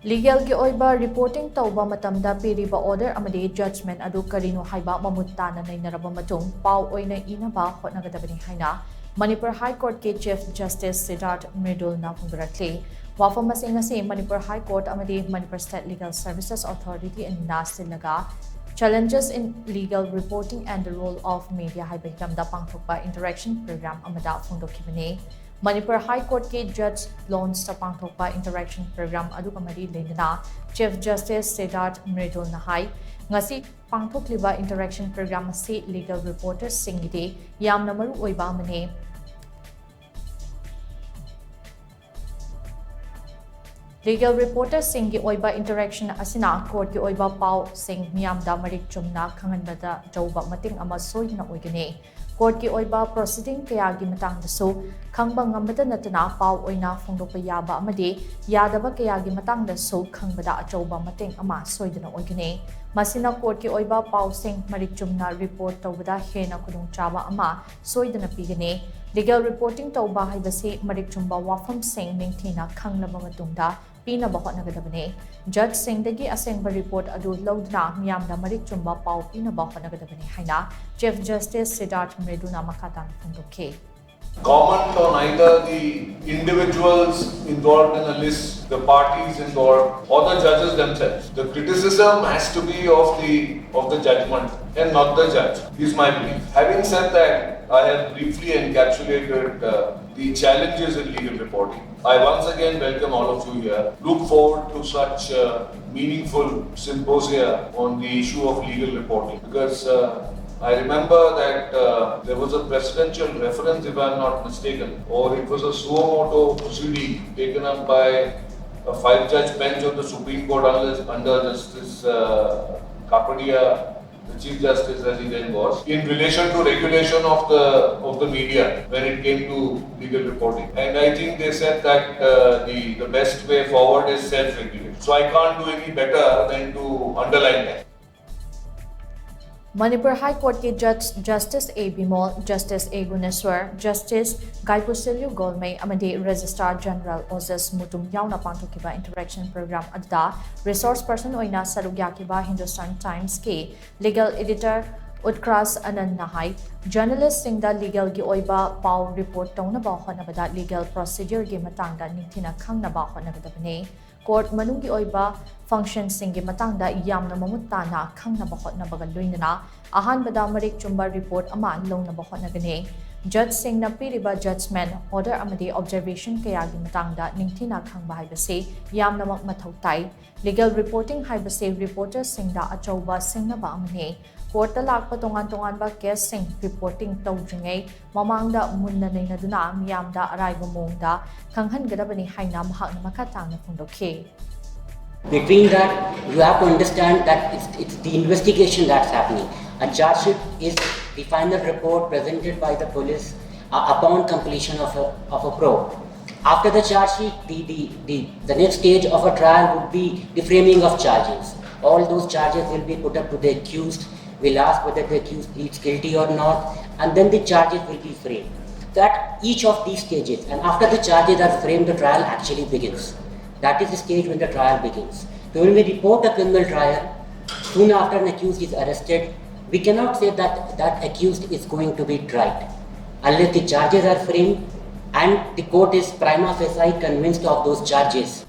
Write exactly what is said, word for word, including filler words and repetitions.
ꯂꯤꯒꯦꯜꯒꯤ ꯑꯣꯏꯕ ꯔꯤꯄꯣꯔꯇꯤꯡ ꯇꯧꯕ ꯃꯇꯝꯗ ꯄꯤꯔꯤꯕ ꯑꯣꯔꯗꯔ ꯑꯃꯗꯤ ꯖꯖꯃꯦꯟ ꯑꯗꯨ ꯀꯔꯤꯅꯣ ꯍꯥꯏꯕ ꯃꯃꯨꯠ ꯇꯥꯅ ꯅꯩꯅꯔꯕ ꯃꯇꯨꯡ ꯄꯥꯎ ꯑꯣꯏꯅ ꯏꯅꯕ ꯍꯣꯠꯅꯒꯗꯕꯅꯤ ꯍꯥꯏꯅ ꯃꯅꯤꯄꯨꯔ ꯍꯥꯏ ꯀꯣꯔꯠꯀꯤ ꯆꯤꯐ ꯖꯁꯇꯤꯁ ꯁꯤꯗꯥꯔꯊ ꯃ꯭ꯔꯤꯗꯨꯜꯅ ꯐꯣꯡꯗꯣꯔꯛꯂꯤ꯫ ꯋꯥꯐꯝ ꯑꯁꯤ ꯉꯁꯤ ꯃꯅꯤꯄꯨꯔ ꯍꯥꯏ ꯀꯣꯔꯠ ꯑꯃꯗꯤ Manipur state legal services authority ꯑꯅꯤꯅ ꯁꯤꯜꯂꯒ Challenges in Legal Reporting and the Role of Media ꯍꯥꯏꯕ ꯍꯤꯔꯝꯗ ꯄꯥꯡꯊꯣꯛꯄ ꯏꯟꯇꯔꯦꯛꯁꯟ ꯄ꯭ꯔꯣꯒ꯭ꯔꯥꯝ ꯑꯃꯗ ꯐꯣꯡꯗꯣꯛꯈꯤꯕꯅꯤ꯫ ꯃꯅꯤꯄꯨꯔ ꯍꯥꯏ ꯀꯣꯔꯠꯀꯤ ꯖꯖ ꯂꯣꯟꯁꯇ ꯄꯥꯡꯊꯣꯛꯄ ꯏꯟꯇꯔꯦꯛꯁꯟ ꯄ꯭ꯔꯣꯒ꯭ꯔꯥꯝ ꯑꯗꯨꯒ ꯃꯔꯤ ꯂꯩꯅꯅ ꯆꯤꯐ ꯖꯁꯇꯤꯁ ꯁꯤꯗꯥꯔꯊ ꯃ꯭ꯔꯤꯗꯨꯜꯅ ꯍꯥꯏ, ꯉꯁꯤ ꯄꯥꯡꯊꯣꯛꯂꯤꯕ ꯏꯟꯇꯔꯦꯛꯁꯟ ꯄ꯭ꯔꯣꯒ꯭ꯔꯥꯝ ꯑꯁꯤ ꯂꯤꯒꯦꯜ ꯔꯤꯄꯣꯔꯇꯔꯁꯤꯡꯒꯤꯗꯤ ꯌꯥꯝꯅ ꯃꯔꯨ ꯑꯣꯏꯕ ꯑꯃꯅꯤ꯫ ꯂꯤꯒꯦꯜ ꯔꯤꯄꯣꯔꯇꯔꯁꯤꯡꯒꯤ ꯑꯣꯏꯕ ꯏꯟꯇꯔꯦꯛꯁꯟ ꯑꯁꯤꯅ ꯀꯣꯔꯠꯀꯤ ꯑꯣꯏꯕ ꯄꯥꯎꯁꯤꯡ ꯃꯤꯌꯥꯝꯗ ꯃꯔꯤꯛ ꯆꯨꯝꯅ ꯈꯪꯍꯟꯕꯗ ꯑꯆꯧꯕ ꯃꯇꯦꯡ ꯑꯃ ꯁꯣꯏꯗꯅ ꯑꯣꯏꯒꯅꯤ꯫ ꯀꯣꯔꯠꯀꯤ ꯑꯣꯏꯕ ꯄ꯭ꯔꯣꯁꯤꯗꯤꯡ ꯀꯌꯥꯒꯤ ꯃꯇꯥꯡꯗꯁꯨ ꯈꯪꯕ ꯉꯝꯕꯇ ꯅꯠꯇꯅ ꯄꯥꯎ ꯑꯣꯏꯅ ꯐꯣꯡꯗꯣꯛꯄ ꯌꯥꯕ ꯑꯃꯗꯤ ꯌꯥꯗꯕ ꯀꯌꯥꯒꯤ ꯃꯇꯥꯡꯗꯁꯨ ꯈꯪꯕꯗ ꯑꯆꯧꯕ ꯃꯇꯦꯡ ꯑꯃ ꯁꯣꯏꯗꯅ ꯑꯣꯏꯒꯅꯤ꯫ ꯃꯁꯤꯅ ꯀꯣꯔꯠꯀꯤ ꯑꯣꯏꯕ ꯄꯥꯎꯁꯤꯡ ꯃꯔꯤꯛ ꯆꯨꯝꯅ ꯔꯤꯄꯣꯔꯠ ꯇꯧꯕꯗ ꯍꯦꯟꯅ ꯈꯨꯗꯣꯡꯆꯥꯕ ꯑꯃ ꯁꯣꯏꯗꯅ ꯄꯤꯒꯅꯤ꯫ ꯂꯤꯒꯦꯜ ꯔꯤꯄꯣꯔꯇꯤꯡ ꯇꯧꯕ ꯍꯥꯏꯕꯁꯤ ꯃꯔꯤꯛ ꯆꯨꯝꯕ ꯋꯥꯐꯝꯁꯤꯡ ꯅꯤꯡꯊꯤꯅ ꯈꯪꯂꯕ ꯃꯇꯨꯡꯗ ꯄꯤꯅꯕ ꯍꯣꯠꯅꯒꯗꯕꯅꯤ꯫ ꯖꯖꯁꯤꯡꯗꯒꯤ ꯑꯁꯦꯡꯕ ꯔꯤꯄꯣꯔꯠ ꯑꯗꯨ ꯂꯧꯗꯨꯅ ꯃꯤꯌꯥꯝꯗ ꯃꯔꯤꯛ ꯆꯨꯝꯕ ꯄꯥꯎ ꯄꯤꯅꯕ ꯍꯣꯠꯅꯒꯗꯕꯅꯤ ꯍꯥꯏꯅ ꯆꯤꯐ ꯖꯁꯇꯤꯁ ꯁꯤꯗꯥꯔꯊ ꯃ꯭ꯔꯤꯗꯨꯅ ꯃꯈꯥ ꯇꯥꯅ ꯐꯣꯡꯗꯣꯛꯈꯤ꯫ Comment on either the individuals involved in a list, the parties involved, or the judges themselves. The criticism has to be of the of the judgment and not the judge, is my belief. Having said that, I have briefly encapsulated uh, the challenges in legal reporting. I once again welcome all of you here. Look forward to such uh, meaningful symposia on the issue of legal reporting because uh, I remember that uh, there was a presidential reference, if I'm not mistaken, or it was a suo motu proceeding taken up by a five judge bench of the Supreme Court under, under Justice uh, Kapadia, the Chief Justice as he then was, in relation to regulation of the of the media when it came to legal reporting. And I think they said that uh, the, the best way forward is self-regulation. So I can't do any better than to underline that. Manipur high ꯀꯣꯔꯠꯀꯤ ꯖꯖ justice A Bimol, justice A Guneshwar, justice Gaiphulshillu Golmei ꯑꯃꯗꯤ registrar general ꯑꯣꯖꯁ ꯃꯨꯇꯨꯝ ꯌꯥꯎꯅ ꯄꯥꯡꯊꯣꯛꯈꯤꯕ interaction programme ꯑꯗꯨꯗ resource person ꯑꯣꯏꯅ ꯁꯔꯨꯛ ꯌꯥꯈꯤꯕ ꯍꯤꯟꯗꯨꯁꯇꯥꯟ ꯇꯥꯏꯝꯁꯀꯤ ꯂꯤꯒꯦꯜ ꯑꯦꯗꯤꯇꯔ ꯎꯠꯀ꯭ꯔꯥꯁ ꯑꯅꯟꯅ ꯍꯥꯏ, ꯖꯔꯅꯦꯂꯤꯁꯁꯤꯡꯗ ꯂꯤꯒꯦꯜꯒꯤ ꯑꯣꯏꯕ ꯄꯥꯎ ꯔꯤꯄꯣꯔꯠ ꯇꯧꯅꯕ ꯍꯣꯠꯅꯕꯗ ꯂꯤꯒꯦꯜ ꯄ꯭ꯔꯣꯁꯤꯗ꯭ꯌꯨꯔꯒꯤ ꯃꯇꯥꯡꯗ ꯅꯤꯡꯊꯤꯅ ꯈꯪꯅꯕ ꯍꯣꯠꯅꯒꯗꯕꯅꯤ꯫ ꯀꯣꯔꯠ ꯃꯅꯨꯡꯒꯤ ꯑꯣꯏꯕ ꯐꯪꯁꯟꯁꯤꯡꯒꯤ ꯃꯇꯥꯡꯗ ꯌꯥꯝꯅ ꯃꯃꯨꯠ ꯇꯥꯅ ꯈꯪꯅꯕ ꯍꯣꯠꯅꯕꯒ ꯂꯣꯏꯅꯅ ꯑꯍꯥꯟꯕꯗ ꯃꯔꯤꯛ ꯆꯨꯝꯕ ꯔꯤꯄꯣꯔꯠ ꯑꯃ ꯂꯧꯅꯕ ꯍꯣꯠꯅꯒꯅꯤ꯫ ꯖꯖꯁꯤꯡꯅ ꯄꯤꯔꯤꯕ ꯖꯖꯃꯦꯟ, ꯑꯣꯔꯗꯔ ꯑꯃꯗꯤ ꯑꯣꯕꯖꯔꯕꯦꯁꯟ ꯀꯌꯥꯒꯤ ꯃꯇꯥꯡꯗ ꯅꯤꯡꯊꯤꯅ ꯈꯪꯕ ꯍꯥꯏꯕꯁꯤ ꯌꯥꯝꯅꯃꯛ ꯃꯊꯧ ꯇꯥꯏ꯫ ꯂꯤꯒꯦꯜ ꯔꯤꯄꯣꯔꯇꯤꯡ ꯍꯥꯏꯕꯁꯤ ꯔꯤꯄꯣꯔꯇꯔꯁꯤꯡꯗ ꯑꯆꯧꯕ ꯁꯤꯡꯅꯕ ꯑꯃꯅꯤ꯫ ꯀꯣꯔꯠꯇ ꯂꯥꯛꯄ ꯇꯣꯉꯥꯟ ꯇꯣꯉꯥꯟꯕ ꯀꯦꯁꯁꯤꯡ ꯔꯤꯄꯣꯔꯇꯤꯡ ꯇꯧꯗ꯭ꯔꯤꯉꯩ ꯃꯃꯥꯡꯗ ꯃꯨꯟꯅ ꯅꯩꯅꯗꯨꯅ ꯃꯤꯌꯥꯝꯗ ꯑꯔꯥꯏꯕ ꯃꯑꯣꯡꯗ ꯈꯪꯍꯟꯒꯗꯕꯅꯤ ꯍꯥꯏꯅ ꯃꯍꯥꯛꯅ ꯃꯈꯥ ꯇꯥꯅ ꯐꯣꯡꯗꯣꯛꯈꯤ꯫ Between that, you have to understand that it's, it's the investigation that's happening. A charge sheet is the final report presented by the police uh, upon completion of a, of a probe. After the charge sheet, the, the, the, the next stage of a trial would be the framing of charges. All those charges will be put up to the accused. We'll ask whether the accused pleads guilty or not, and then the charges will be framed. So at each of these stages, and after the charges are framed, the trial actually begins. That is the stage when the trial begins. So when we report a criminal trial, soon after an accused is arrested, we cannot say that that accused is going to be tried unless the charges are framed and the court is prima facie convinced of those charges.